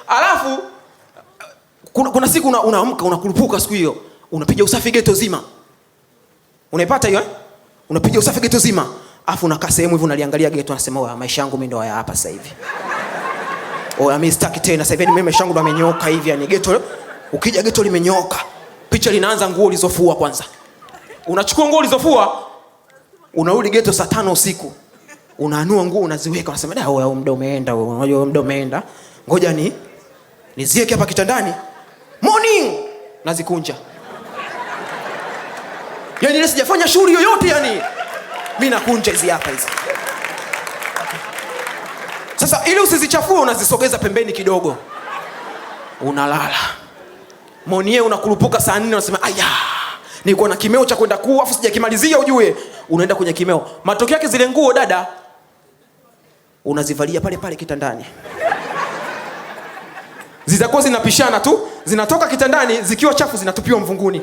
Alafu kuna siku unaamka unakurupuka siku hiyo, unapiga usafi geto zima. Unaipata hiyo eh? Unapiga usafi geto zima. Alafu unakaa sehemu hivi unaliangalia geto, unasema oya, maisha yangu mimi ndo haya hapa sasa hivi. Oya, mimi sitaki tena sasa hivi, mimi maisha yangu ndo yamenyooka hivi yani geto. Ukija geto limenyooka. Picha linaanza nguo ulizofua kwanza. Unachukua nguo ulizofua, unarudi geto saa 5 usiku. Unaanua nguo unaziweka, unasema da, oya, muda umeenda, unajua muda umeenda. Ngoja niziweke hapa kitandani. Morning nazikunja. Yaani ile sijafanya shughuli yoyote yani. Mimi nakunja hizi hapa hizi. Sasa ili usizichafue unazisogeza pembeni kidogo. Unalala. Monie unakurupuka saa 4 unasema aya, nilikuwa na kimeo cha kwenda kuu afu sijakimalizia ujue. Unaenda kwenye kimeo. Matokeo yake zile nguo dada unazivalia pale pale kitandani. Zitakuwa zinapishana tu, zinatoka kitandani zikiwa chafu zinatupiwa mvunguni.